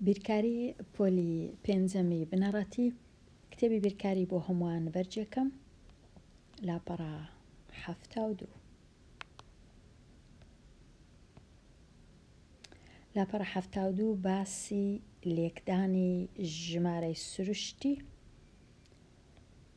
بیرکاری پۆلی پێنجەمی بنەڕەتی کتێبی بیرکاری بۆ هەمووان بەرجێکەم لاپەڕە 72. لاپەڕە 72 باسی لێکدانی ژمارەی سروشتی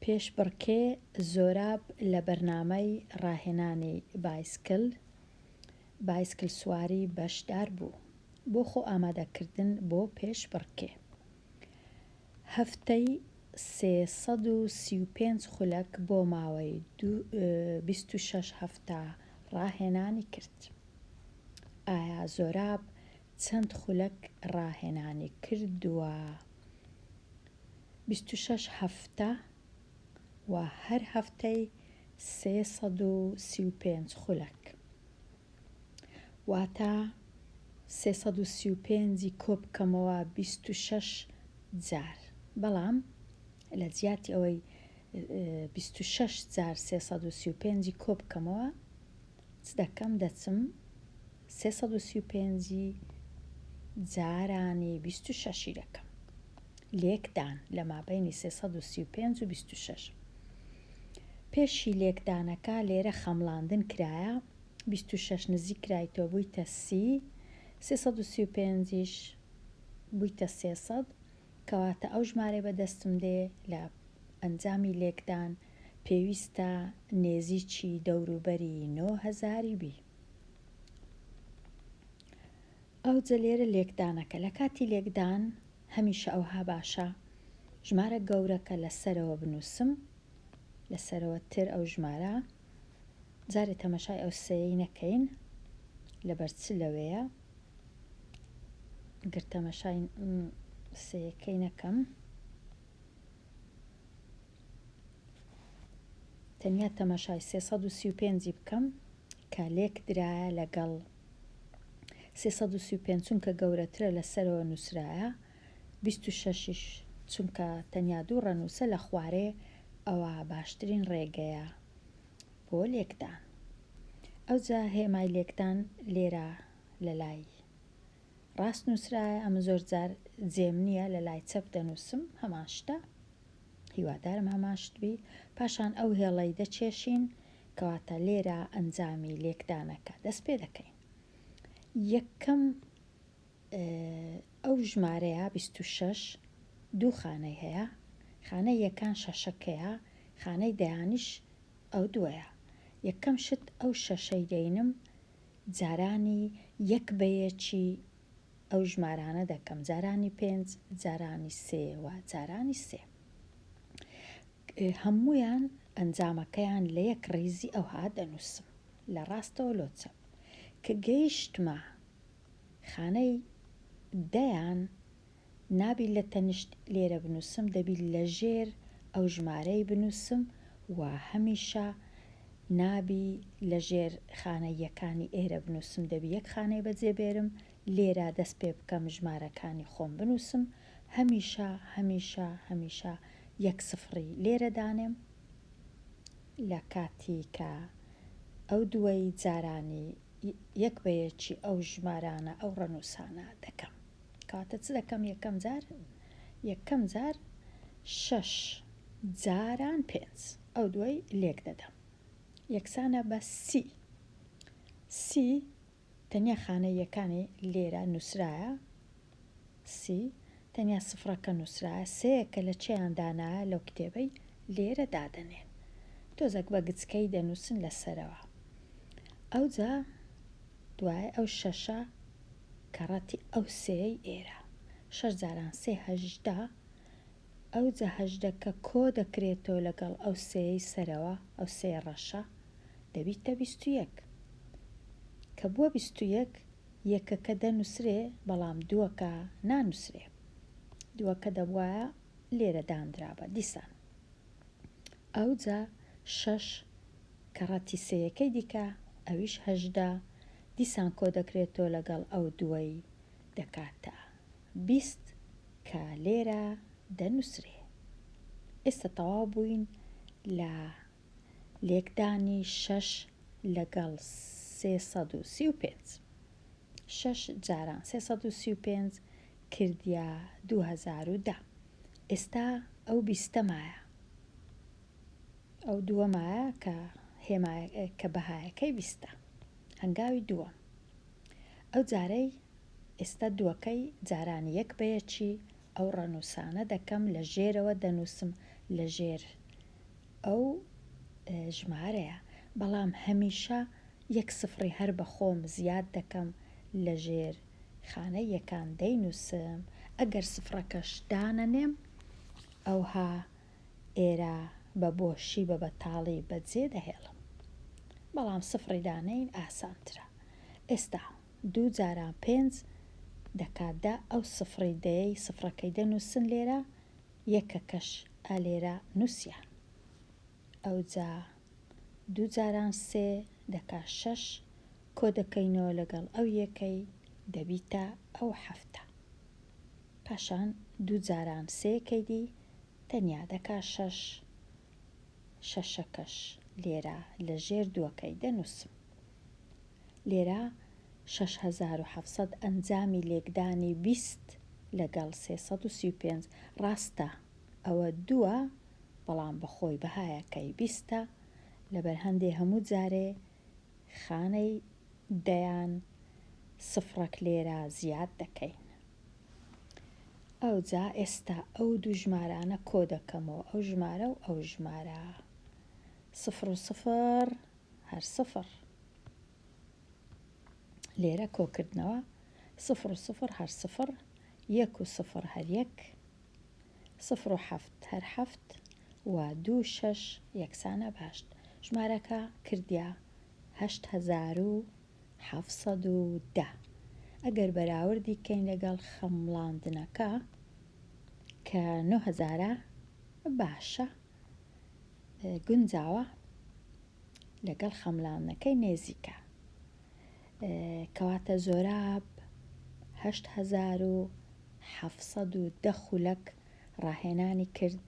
پێشبڕکێ زۆراب لە بەرنامەی ڕاهێنانی بایسکل بایسکلسواری بەشدار بوو بۆ خۆ ئامادەکردن بۆ پێشبڕکێ. هەفتەی 335 خولەک بۆ ماوەی 26 هەفتە ڕاهێنانی کرد. ئایا زۆراب چەند خولەک ڕاهێنانی کردووە؟ 26 هەفتە و هەر هەفتەی 335 خولەک. واتە 335 ی کۆبکەمەوە 26 جار. بەڵام لە جیاتی ئەوەی 26 جار 335 ی کۆبکەمەوە چ دەکەم؟ دەچم 335 ی جارانی 26 ی دەکەم. لێکدان لە مابەینی 335 و 26. پێشی لێکدانەکە لێرە خەمڵاندن کرایە، 26 نزیک کرایتەوە بوویتە سی، 335 یش بوویتە 300، کەواتە ئەو ژمارەی بە دەستم دێ لە ئەنجامی لێکدان پێویستە نێزیکی دەوروبەری 9000 بی. ئەوجە لێرە لێکدانەکە لە کاتی لێکدان هەمیشە ئەوها باشە ژمارە گەورەکە لە سەرەوە بنووسم لە سەرەوە تر ئەو ژمارە جارێ تەمەشای ئەو سێیەی نەکەین لەبەر چ لەوێیە گەر تەمەشای سێیەکەی نەکەم تەنیا تەمەشای 335 بکەم کە لێک درایە لەگەڵ 335 چونکە گەورەترە لە سەرەوە نووسرایە 26 یش چونکە تەنیا دوو ڕەنووسە لە خوارێ ئەوە باشترین ڕێگەیە بۆ لێکدان. ئەوجا هێمای لێکدان لێرە لە لای ڕاست نووسرایە ئەمن زۆر جار جێم نییە لە لای چەپ دەنووسم هەمان شتە هیوادارم هەمان شت بی پاشان ئەو هێڵەی دەکێشین کەواتە لێرە ئەنجامی لێکدانەکە دەست پێ دەکەین یەکەم ئەو ژمارەیە 26 دوو خانەی هەیە خانەی یەکان شەشەکەیە خانەی دەیانیش ئەو دووەیە یەکەم شت ئەو شەشەی دەینم جارانی یەک بە یەکی ئەو ژمارانە دەکەم جارانی پێنج جارانی سێ و جارانی سێ هەموویان ئەنجامەکەیان لە یەک ڕیزی ئەوها دەنووسم لە ڕاستەوە لۆ چەپ کە گەیشتمە خانەی دەیان نابی لە تەنیشت لێرە بنووسم دەبی لە ژێر ئەو ژمارەی بنووسم و هەمیشە نابی لە ژێر خانە یەکانی ئێرە بنووسم دەبی یەک خانەی بەجێ بێرم لێرە دەست پێ بکەم ژمارەکانی خۆم بنووسم هەمیشە هەمیشە هەمیشە یەک سفڕی لێرە دانێم لە کاتی کە ئەو دووەی جارانی یەک بە یەکی ئەو ژمارانە ئەو ڕەنووسانە دەکەم. کەواتە چ دەکەم یەکەم جار؟ یەکەم جار شەش جاران پێنج ئەو دوای لێک دەدەم یەکسانە بە سی. سی تەنیا خانە یەکانی لێرە نووسرایە سی تەنیا سفرەکە نووسرایە سێیەکە لە چیان دانایە لەو کتێبەی لێرە دادەنێن تۆزەک بە گچکەی دەنووسن لەسەرەوە ئەوجا دوای ئەو شەشە کەڕەتی ئەو سێیەی ئێرە شەش جاران سێ 18 ئەوجا هەژدەکە کۆ دەکرێتەوە لەگەڵ ئەو سێیەی سەرەوە ئەو سێ ڕەشە دەبیتە 21 کە بووە 21 یەکەکە دەنووسرێ بەڵام دووەکە نانووسرێ دووەکە دەبوایە لێرە دانرابا دیسان ئەوجا شەش کەڕەتی سێیەکەی دیکە ئەویش 18 دیسان کۆ دەکرێتەوە لەگەڵ ئەو دووەی دەکاتە 20 کە لێرە دەنووسرێ. ئێستا تەواو بووین لە لێکدانی شەش لەگەڵ 335. شەش جاران 335. کردیە 2010. ئێستا ئەو بیستە مایە. ئەو دووە مایە کە هێمایە کە بەهایەکەی بیستە. هەنگاوی دووەم. ئەو جارەی ئێستا دووەکەی جاران یەک بە یەکی ئەو ڕەنووسانە دەکەم لە ژێرەوە دەنووسم لە ژێر ئەو ژمارەیە بەڵام هەمیشە یەک سفڕی هەر بە خۆم زیاد دەکەم لە ژێر خانەی یەکان دەینووسم ئەگەر سفڕەکەش دانەنێم ئەوها ئێرە بە بۆشی بە بەتاڵی بە جێ دەهێڵم بەڵام سفڕی دانەین ئاسانترە ئێستا دوو جاران پێنج دەکات دە ئەو سفڕی دەیەی سفڕەکەی دەنووسن لێرە یەکەکەش ئا لێرە نووسیان ئەوجا دوو جاران سێ دەکا شەش کۆ دەکەینەوە لەگەڵ ئەو یەکەی دەبیتە ئەو حەفتە پاشان دوو جاران سێیەکەی دی تەنیا دەکا شەش شەشەکەش لێرە لە ژێر دووەکەی دەنووسم. لێرە 6700 ئەنجامی لێکدانی 20 لەگەڵ 335 ڕاستە ئەوە دووە بەڵام بەخۆی بەهایەکەی بیستە لەبەر هەندێ هەموو جارێ خانەی دەیان سفڕەک لێرە زیاد دەکەین. ئەوجا ئێستا ئەو دوو ژمارانە کۆ دەکەمەوە ئەو ژمارە و ئەو ژمارە سفر و سفر هەر سفر لێرە کۆکردنەوە سفر و سفر هەر سفر یەک و سفر هەر یەک سفر و حەفت هەر حەفت و دوو شەش یەکسانە بە هەشت ژمارەکە کردیا 8710 ئەگەر بەراوردی کەین لەگەڵ خەمڵاندنەکە کە نۆ هەزارە باشە گونجاوە لەگەڵ خەملاندنەکەی نێزیکە کەواتە زۆراب 8710 خولەک ڕاهێنانی کرد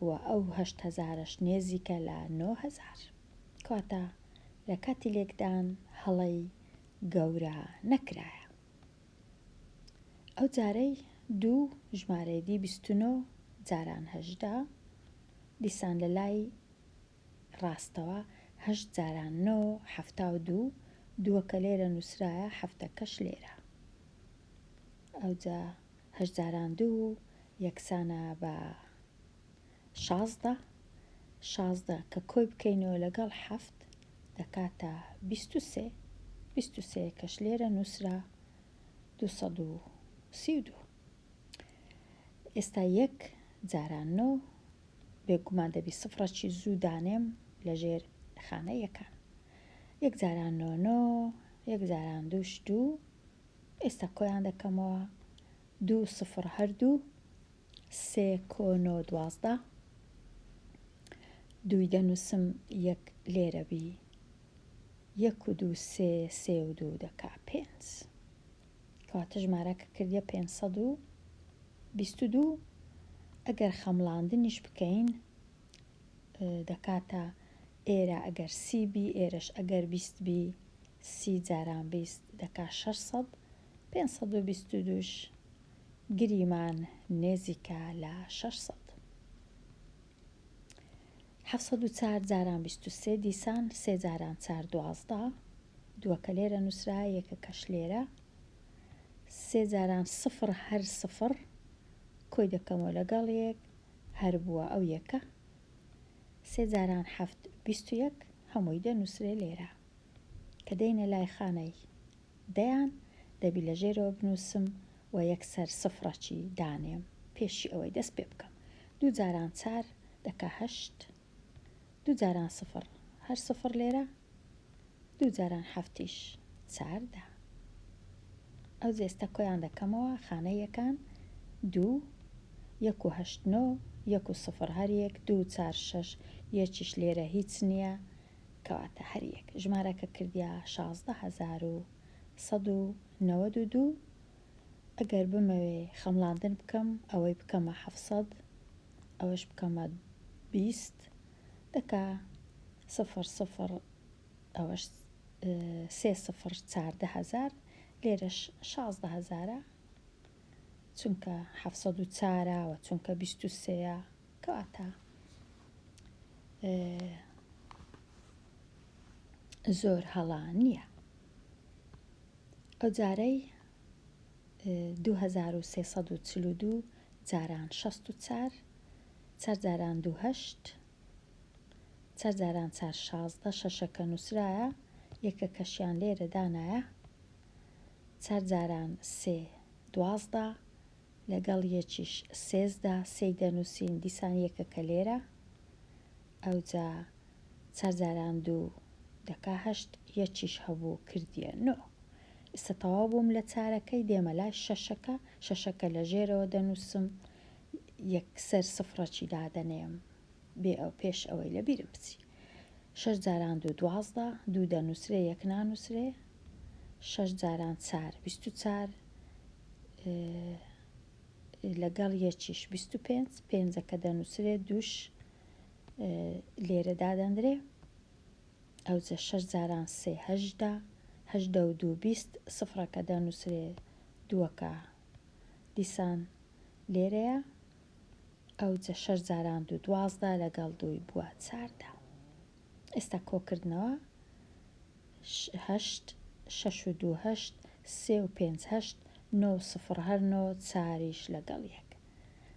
و ئەو هەشت هەزارەش نێزیکە لە 9000 کەواتە لە کاتی لێکدان هەڵەی گەورە نەکرایە. ئەو جارەی دوو ژمارەی دی 29 جاران 18 دیسان لە لای ڕاستەوە هەشت جاران نۆ 72 دووەکە لێرە نووسرایە حەفتەکەش لێرە ئەوجا هەشت جاران دوو یەکسانە بە 16 16 کە کۆی بکەینەوە لەگەڵ حەفت دەکاتە 23 23 کەش لێرە نووسرا 232 ئێستا یەک جاران نۆ بێگومان دەبی سفڕەکی زوو دانێم لەژێر خانە یەکان یەک جاران نۆ نۆ یەک جاران دووش دوو ئێستا کۆیان دەکەمەوە دوو سفڕ هەردوو سێ کۆ نۆ 12 دووی دەنووسم یەک لێرە بی یەک و دوو سێ سێ و دوو دەکا پێنج کەواتە ژمارەکە کردیە 522 ئەگەر خەمڵاندنیش بکەین دەکاتە ئێرە ئەگەر سی بی ئێرەش ئەگەر 20 بی سی جاران 20 دەکا 600 522ش گریمان نێزیکە لە 600. 704 جاران 23 دیسان سێ جاران چار 12 دووەکە لێرە نووسرایە یەکەکەش لێرە سێ جاران سفر هەر سفر کۆی دەکەمەوە لەگەڵ یەک هەر بووە ئەو یەکە سێ جاران حەفت 21 هەمووی دەنووسرێ لێرە کە دێینە لای خانەی دەیان دەبی لە ژێرەوە بنووسم و یەکسەر سفرەکی دانێم پێشی ئەوەی دەست پێ بکەم دوو جاران چار دەکا هەشت دوو جاران سفر هەر سفر لێرە دوو جاران حەفتیش چاردە ئەو جێستە کۆیان دەکەمەوە خانە یەکان دوو یەک و هەشت نۆ یەک و سفر هەر یەک دوو چار شەش یەکیش لێرە هیچ نییە کەواتە هەر یەک ژمارەکە کردیا 16192 ئەگەر بمەوێ خەمڵاندن بکەم ئەوەی بکەمە 700 ئەوەش بکەمە 20 دەکا سفر سفر ئەوەش سێ سفر 14 هەزار لێرەش 16 هەزارە. چونکە 704 و چونکە 23 کەواتە زۆر هەڵە نییە. ئەو جارەی 2342 جاران 64 چار جاران دوو هەشت چار جاران چار 16 شەشەکە نووسرایە یەکەکەشیان لێرە دانایە چار جاران سێ 12 لەگەڵ یەکیش 13 سێی دەنووسین دیسان یەکەکە لێرە ئەوجا چار جاران دوو دەکا هەشت یەکیش هەبوو کردیە نۆ. ئیستا تەواو بووم لە چارەکەی دێمە لای شەشەکە شەشەکە لە ژێرەوە دەنووسم یەکسەر سفڕەکی دادەنێم بێ ئەو پێش ئەوەی لە بیرم بچی. شەش جاران دوو 12 دوو دەنووسرێ یەک نانووسرێ شەش جاران چار 24 لەگەڵ یەکیش 25 پێنجەکە دەنووسرێ دووش لێرە دادەنرێ ئەوجە شەش جاران سێ 18 هەژدە و دوو 20 سفرەکە دەنووسرێ دووەکە دیسان لێرەیە ئەوجە شەش جاران دوو 12 لەگەڵ دووی بووە چاردە. ئێستا کۆکردنەوە هەشت شەش و دوو هەشت سێ و پێنج هەشت نۆ و سفر هەر نۆ چاریش لەگەڵ یەک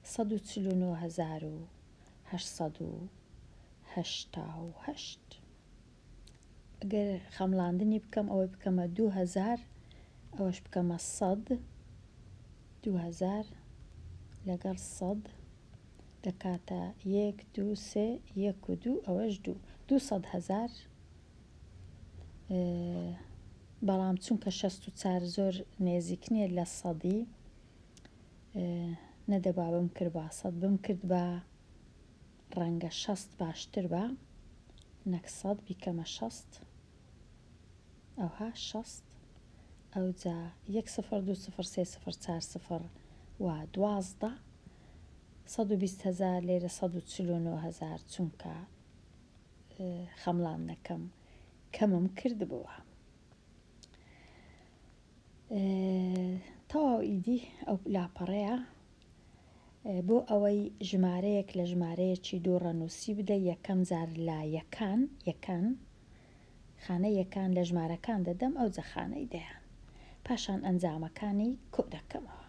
149888. ئەگەر خەمڵاندنی بکەم ئەوەی بکەمە 2000 ئەوەش بکەمە سەد 2000 لەگەڵ سەد دەکاتە یەک دوو سێ یەک و دوو ئەوەش دوو دوو هەزار. بەڵام چونکە 64 زۆر نێزیک نییە لە سەدی نەدەبا بمکرد با سەد بمکرد بە ڕەنگە شەست باشتر بە نەک سەد بیکەمە شەست ئەوها شەست ئەوجا یەک سفر دوو سفر سێ سفر چار سفر و 12 120 هەزار لێرە 149 هەزار چونکە خەمڵاندنەکەم کەمم کردبووە. تەواو ئیدی ئەو لاپەڕەیە بۆ ئەوەی ژمارەیەک لە ژمارەیەکی دوو ڕەنووسی بدە یەکەم جار لە یەکان یەکان خانە یەکان لە ژمارەکان دەدەم ئەو جەخانەی دەیان پاشان ئەنجامەکانی کۆ دەکەمەوە.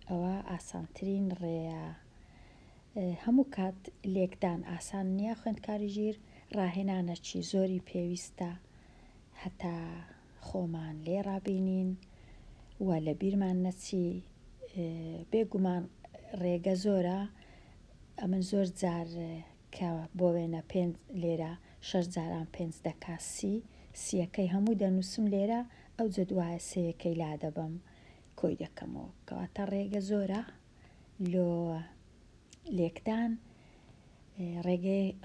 ئەوە ئاسانترین ڕێیە. هەموو کات لێکدان ئاسان نییە خوێندکاری ژیر ڕاهێنانەکی زۆری پێویستە هەتا خۆمان لێ ڕابینین و لە بیرمان نەچی. بێگومان ڕێگە زۆرە ئەمن زۆر جار کە بۆ وێنە پێنج لێرە شەش جاران پێنج دەکا سی سیەکەی هەموو دەنووسم لێرە ئەو جەدوایە سێیەکەی لا دەبەم کۆی دەکەمەوە. کەواتە ڕێگە زۆرە لۆ لێکدان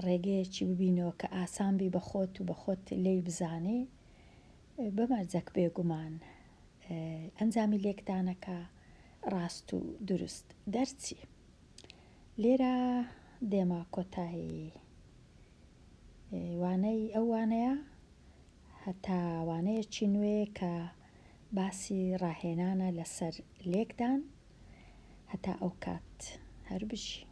ڕێگەیەکی ببینەوە کە ئاسان بی بە خۆت و بە خۆت لێی بزانی بەمەرجەک بێگومان ئەنجامی لێکدانەکە ڕاست و دروست دەرچی. لێرە دێمە کۆتایی وانەی ئەو وانەیە هەتا وانەیەکی نوێ کە باسی ڕاهێنانە لەسەر لێکدان هەتا ئەو کات هەر بژی.